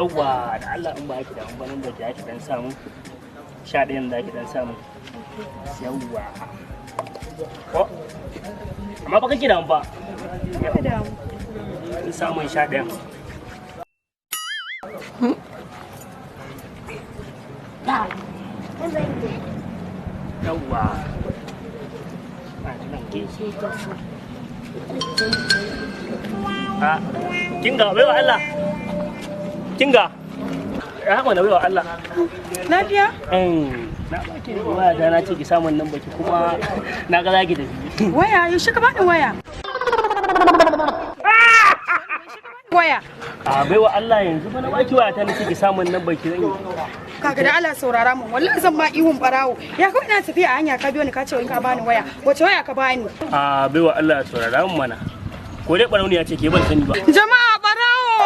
Yawwa, da Allah in ba ki da ban ba ki dan samu 11 da ki dan samu. Yawwa. Ko amma ba kake da ba. Ka damu. In samun 11. Yawwa. A kinga baiwa Allah. Kinga. Ya haka na baiwa Allah. Lafiya? Na baki waya da na ce ki samun nan baki kuma na ga zaki tafi. Waya, yaushe ka bani waya? Waya. A baiwa Allah yanzu ba na baki waya ta na ce ki samun nan baki zan yi. Kaga da Allah saurara mun, wallahi zan ma ihun barawo. Ya kawai ina tafiya a hanya ka biyo ni ka ce in ka bani waya. Wace waya ka bani? A baiwa Allah saurara mun mana. Ko dai barauniya ce ke ban sani ba. Jama'a barawo.